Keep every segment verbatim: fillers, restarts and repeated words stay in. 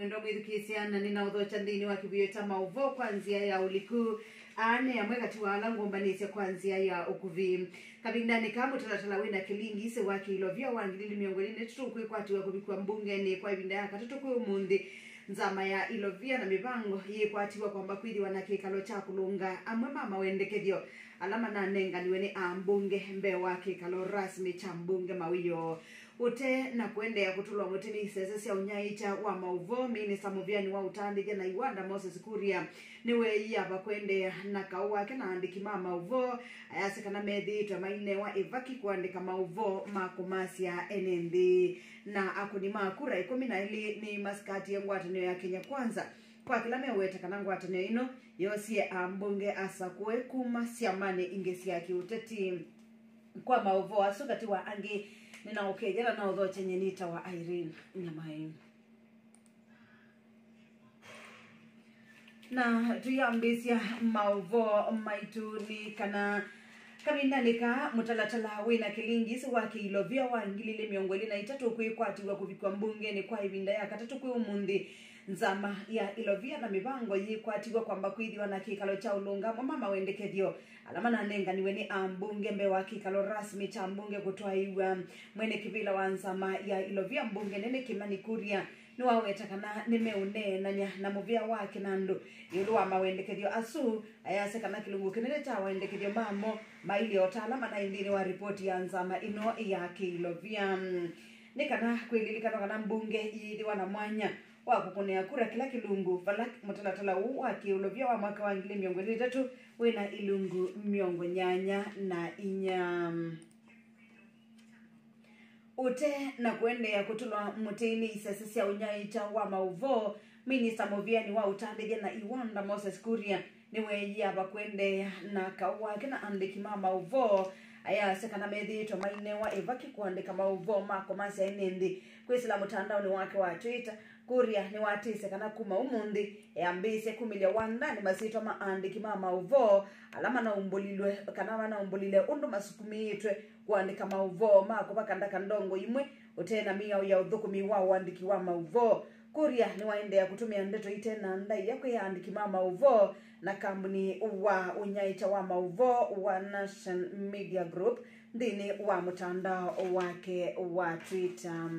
Ndo mwĩthukĩĩsya na nĩnaũthokya nthĩnĩ wa kĩvuĩo kya maũvoo kwa nzĩa ya ũliku. Aa nĩ amwe katĩ wa ala ngũmbanĩsye kwa nzĩa ya ũkuvĩ. Kavindanĩ kaa mũtalatala wĩna kĩlingisi wa kĩilovia wa ngili ili mĩongo ĩlĩ na itatũ ũkwĩkwatiwa kũvikwa mbungenĩ kwa ĩvinda ya katatũ kwĩ ũmũnthĩ. Nzama ya ilovia na mĩvango yĩkwatiwa kwamba kwĩthĩwa na kĩkalo kya kũlũnga amwe ma mawendekethyo ala mananenganiwe nĩ ambunge mbee wa kĩkalo rasmi kya mbunge mawĩoo. Ũte na kũendeea kũtũlwa mũtĩ nĩ isese sya ũnyaĩĩkya wa maũvoo, minista mũvĩanĩ wa ũtandĩthya na iwanda Moses Kuria nĩweeyĩava kũendeea na kaũ wake na aandĩki ma maũvoo, ayasya kana methĩĩtwe mainewa ĩvaki kũandĩka maũvoo ma kũmasya ene nthĩ. Na akũni ma kura ĩkũmi na elĩ nĩmasitatĩe ngwatanĩo ya Kenya Kwanza kwa kĩla meweta kana ngwatanĩo ĩno yoosie ambunge asakũe kuma syamanĩ ingĩ sya kĩũteti. Kwa maũvoo asu katĩ wa angĩ, nĩnaũkethya na naũthokya nyie nĩtawa Irene Nyamai. Na tũyambĩĩsya maũvoo maitũ nĩ kana kavindanĩ kaa mũtalatala wĩna kĩlingisi wa kĩilovia wa ngili ili mĩongo ĩlĩ na itatũ kwĩkwatiw'a kũvikwa mbungenĩ kwa ĩvinda ya katatũ kwĩ ũmũnthĩ. Nzama ya ilovia na mĩvango yĩkwatiw'a kwamba kwĩthĩwa na kĩkalo kya ũlũnga amwe ma mawendekethyo ala mananenganiwe nĩ ambunge mbee wa kĩkalo rasmi kya mbunge kũtwaĩw'a. Mwene kĩvĩla wa nzama ya ilovia mbunge nene Kimani Kuria nĩwaweta kana nĩmeũneenany'a na mũvĩa wa kĩnandũ ĩũlũ wa mawendekethyo asu. Ayasya kana kĩlungu kĩnene kya mawendekethyo mamo mailyĩ o ta ala manaĩ nthĩnĩ wa ripoti ya nzama ĩno ya kĩilovia. Nĩ kana kwĩlilikanwa kana mbunge yĩthĩwa na mwanya wa kũkũnĩa kura kĩla kĩlungu vala mũtalatala ũũ wa kĩũlovia wa mwaka wa ngili mĩongo ĩlĩ na itatũ wĩna ilungu mĩongo nyanya na inya. Ũte na kũendeea kũtũlwa mũtĩ nĩ isese sya ũnyaĩĩkya wa maũvoo, minista mũvĩanĩ wa ũtandĩthya na iwanda Moses Kuria nĩweeyĩava kũendeea na kaũ wake na andĩki ma maũvoo. Ayasya kana methĩĩtwe mainewa ĩvaki kũandĩka maũvoo ma kũmasya ene nthĩ. Kwĩsĩla mũtandaonĩ wake wa Twitter, Kuria nĩwatĩsye kana kuma ũmũnthĩ eambĩĩsye kumĩlya wandanĩ masyĩtwa ma aandĩki ma maũvoo ala manaumbũlilwe kana manaumbũlile ũndũ masukumĩĩtwe kũandĩka maũvoo ma kũvaka ndaka ndongo imwe ũte na mĩao ya ũthũkũmi wa ũandĩki wa maũvoo. Kuria nĩwaendeea kũtũmĩa ndeto ite na ndaĩa kwĩ aandĩki ma maũvoo na kambuni wa ũnyaĩĩkya wa maũvoo wa Nation Media Group nthĩnĩ wa mũtandao wake wa Twitter.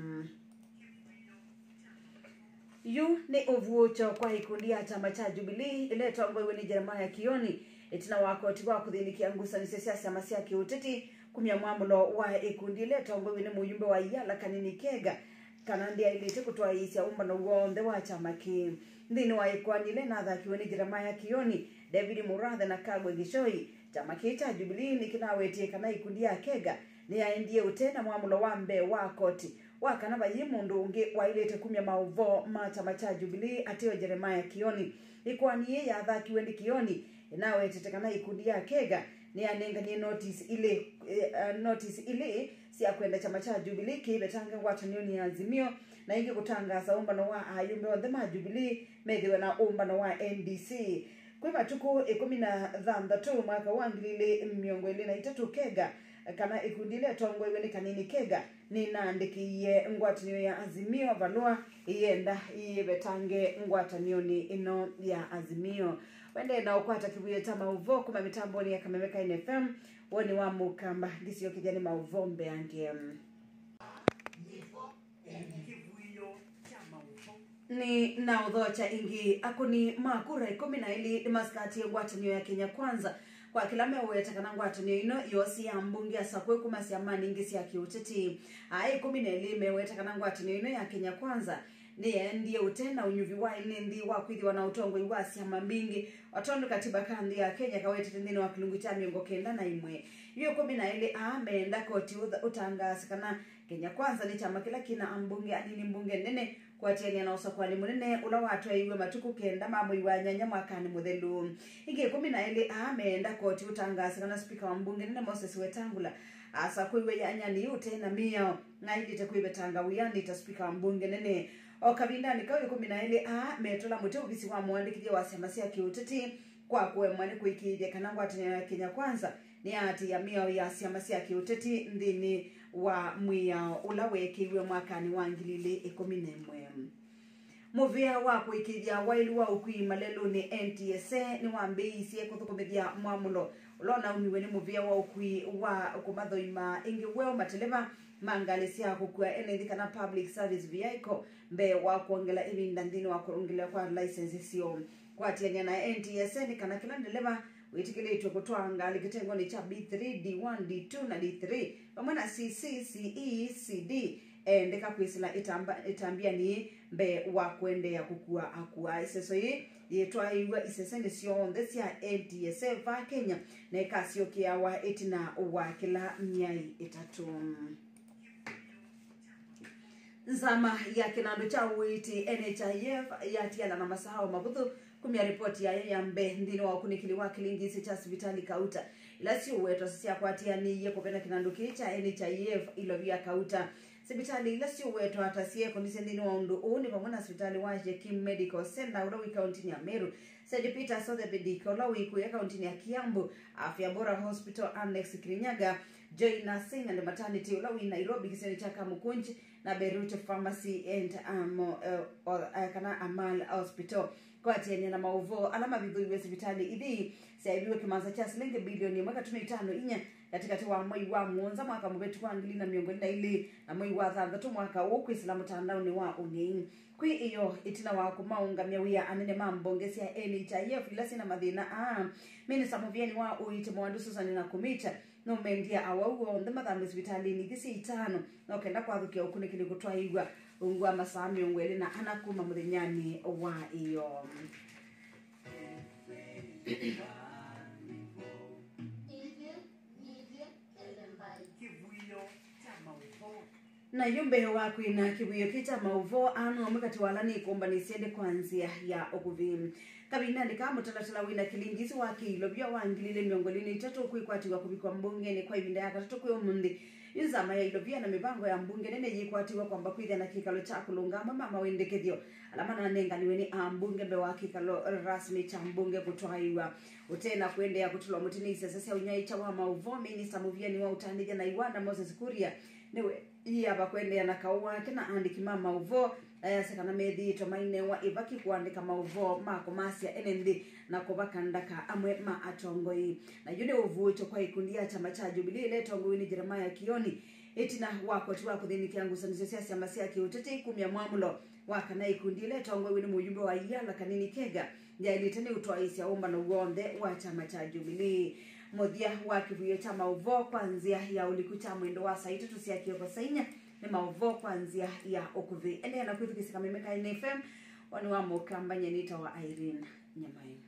Yu nĩ ũvuũkyo kwa ikundi ya kyama kya Jubilee ĩla ĩtongoew'e nĩ Jeremiah Kioni, ĩtina wa koti wa kũthĩnĩkĩa ngusanĩsyo sya syama sya kĩũteti kumya mwamũlo wa ikundi ĩla ĩtongoew'e nĩ mũyumbe wa Iyala Kanini Kega kana ndyaĩlĩte kũtwaĩĩsya ũmbano w'onthe wa kyama kĩĩ. Nthĩnĩ wa ĩkoani ĩla ĩnathakiwe nĩ Jeremiah Kioni, David Murathe na Kagwe Gĩchoi, kyama kĩĩ kya Jubilee nĩkĩnawetie kana ikundi ya Kega nĩyaendie ũte na mwamũlo wa mbee wa koti wa kana vaiĩ mũndũ ũngĩ waĩlĩte kumya maũvoo ma kyama kya Jubilee ateo Jeremiah Kioni. Ĩkoani yĩĩ yathakiwe nĩ Kioni ĩnawetete kana ikundi ya Kega nĩyanenganie notisi ilĩ, eh, notisi ilĩ sya kwenda kyama kya Jubilee kĩivetange ngwatanĩonĩ ya Azimio na ĩngĩ kũtangaasa ũmbano wa ayumbe onthe ma Jubilee methĩwe na ũmbano wa N D C. Kwĩ matukũ ĩkũmi na thanthatũ mwaka wa ngili ilĩ mĩongo ĩlĩ na itatũ, Kega, kana ĩkundi ĩla ĩtongoew'e nĩ Kanini Kega, nĩnaandĩkĩie ngwatanĩo ya Azimio valũa ĩyenda ĩyĩvetange ngwatanĩonĩ ĩno ya Azimio. Wendee na ũkwata kĩvuĩo kya maũvoo kuma mĩtambonĩ ya Kameme Kaini F M, woni wa Mũkamba, ngĩsyokethya nĩ maũvoo mbeange. Nĩ na ũthokya ĩngĩ, akũni ma kura ĩkũmi na elĩ nĩmasikatie ngwatanĩo ya Kenya Kwanza kwa kĩla meũweta kana ngwatanĩo ĩno yoosie ambunge asakũe kuma syamanĩ ingĩ sya kĩũteti. Aa ĩkũmi na elĩ meweta kana ngwatanĩo ĩno ya Kenya Kwanza nĩyaendie ũte na ũnyuvi wa ene nthĩ wa kwĩthĩwa na ũtongoi wa syama mbingĩ, o tondũ katiba ka nthĩ ya Kenya kawetete nthĩnĩ wa kĩlungu kya mĩongo kenda na ĩmwe. Yu ĩkũmi na elĩ aa meenda koti ũtha-, ũtangaase kana Kenya Kwanza nĩ kyama kĩla kĩna ambunge anini mbunge nene kũatĩanĩa na ũsakũani mũnene ũla watwaĩiwe matukũ kenda ma mwei wa nyanya mwakanĩ mũthelu. Ĩngĩ ĩkũmi na elĩ aa meenda koti ũtangaase kana spika wa mbunge nene Moses Wetangula asakũiwe yanyanĩ yu ũte na mĩao na ailĩte kwĩvetanga wĩanĩ ta spika wa mbunge nene. O kavindanĩ kau, ĩkũmi na elĩ aa metũla mũtĩ ovisi wa mũandĩkĩthya wa syama sya kĩũteti kwa kũemwa nĩ kũĩkĩĩthya kana ngwatanĩo ya Kenya Kwanza nĩyaatĩĩa mĩao ya syama sya kĩũteti nthĩnĩ wa mwĩao ũla weekĩiwe mwakanĩ wa ngili ilĩ ĩkũmi na ĩmwe. Mũvĩa wa kũĩkĩĩthya waĩlu wa ũkui malelũnĩ, N T S A, nĩwambĩĩisye kũthũkũmĩthya mwamũlo ũla ũnaumiw'e nĩ mũvĩa wa ũkui wa kũmathoima ĩngĩ weũ mateleva ma ngalĩ sya kũkua ene nthĩ kana public service vehicle mbee wa kwongela ĩvinda nthĩnĩ wa kũrũngĩlĩwa kwa license syoo. Kũatĩanĩa na N T S A nĩ kana kĩla ndeleva wĩtĩkĩlĩtw'e kũtwaa ngalĩ kĩtengonĩ kya B three, D one, D two na D three, vamwe na C C, C E, C D, eendeka kwĩsĩla ĩtamba-, ĩtambianĩ mbee wa kũendeea kũkua akua. Ĩseso yĩĩ yĩtwaĩĩw'a iseseni syonthe sya N T S A va Kenya na ĩkasyokĩawa ĩtina wa kĩla myei ĩtatũ. Nzama ya kĩnandũ kya ũiiti N H I F yatiala na masaa o mavũthũ kumya ripoti yayo ya mbee nthĩnĩ wa ũkunĩkĩli wa kĩlingisi kya sivitalĩ kauta ila siũwetwa syakwatĩanĩie kũvena kĩnandũ kĩĩ kya N H I F ilovia kauta. Sivitalĩ ila siũwetwa ta syĩekonisye nthĩnĩ wa ũndũ ũũ nĩ vamwe na sivitalĩ wa Shekim Medical Center ũla wĩ kauntinĩ ya Meru, Saint Peter's Orthopedic ũla wĩ kũya kauntinĩ ya Kiambu, Afya Bora Hospital Annex Kirinyaga, Joy Nursing and Maternity ũla wĩ Nairobi kĩsionĩ kya Kamukunji, na Beirut Pharmacy and, um, uh, or, uh, kana Amal Hospital. Kũatĩanĩa na maũvoo ala mavithũiwe, sivitalĩ ithi syaĩviwe kĩmanza kya silingi bilioni ĩmwe katuno itano inya katĩkatĩ wa mwei wa mũonza mwaka mũvĩtu wa ngili na mĩongo ĩlĩ na ilĩ na mwei wa thanthatũ mwaka ũũ kwĩsĩla mũtandaonĩ wa ũng'ei. Kwĩ ĩyo, ĩtina wa kũmaũngamya wĩa anene ma mbonge sya N H I F ila syĩna mathĩna aa, Minista mũvĩanĩ wa ũiiti Mwandu Susan Nakhumicha nũmendie awau onthe mathambwe sivitalĩnĩ ingĩ syĩ itano no kenda kwathũkĩa ũkunĩkĩli kũtwaĩĩw'a ungu wa masaa mĩongo ĩlĩ na ana kuma mũthenyanĩ wa ĩyo. Kĩvuio kya maũvoo. Na yu mbee wa kwina kĩvuio kĩ kya maũvoo, aa no amwe katĩ wa ala nĩkũmbanĩsye nthĩ kwa nzĩa ya ũkuvĩ. Kavindanĩ kaa mũtalatala wĩna kĩlingisi wa kĩilovya wa ngili ilĩ mĩongo ĩlĩ na itatũ kwĩkwatiw'a kũvikwa mbungenĩ kwa ĩvinda ya katatũ kwĩ ũmũnthĩ, yu nzama ya ilovya na mĩvango ya mbunge nene yĩkwatiw'a kwamba kwĩthĩa na kĩkalo kya kũlũnga amwe ma mawendekethyo ala mananenganiwe nĩ ambunge mbee wa kĩkalo rasmi kya mbunge kũtwaĩwa. Ũtena kũendeea kũtũlwa mũtĩ nĩ isese sya ũnyaĩĩkya wa maũvoo, minista mũvĩanĩ wa ũtandĩthya na iwanda Moses Kuria nĩwe ĩava kũendeea na kaũ wake na andĩki ma maũvoo, ayasya kana methĩĩtwe mainewa ĩvaki kũandĩka maũvoo ma kũmasya ene nthĩ na kũvaka ndaka amwe ma atongoi. Na yu nĩ ũvuũkyo kwa ikundi ya kyama kya Jubilee ĩla ĩtongoew'e nĩ Jeremiah Kioni, ĩtina wa koti wa kũthĩnĩkĩa ngusanĩsyo sya syama sya kĩũteti kumya mwamũlo wa kana ikundi ĩla ĩtongoew'e nĩ mũyumbe wa Iala Kanini Kega yaĩlĩte nĩ ũtwaĩĩsya ũmbano w'onthe wa kyama kya Jubilee. Mũthya wa kĩvuio kya maũvoo kwa nzĩa ya ũliku kya mwendo wa saa itatũ sya kĩoko saa inya nĩ maũvoo kwa nzĩa ya ũkuvĩ. Endeea na kwĩthukĩĩsya Kameme ka N F M, woni wa mũkambany'a nĩtawa Irene Nyamai.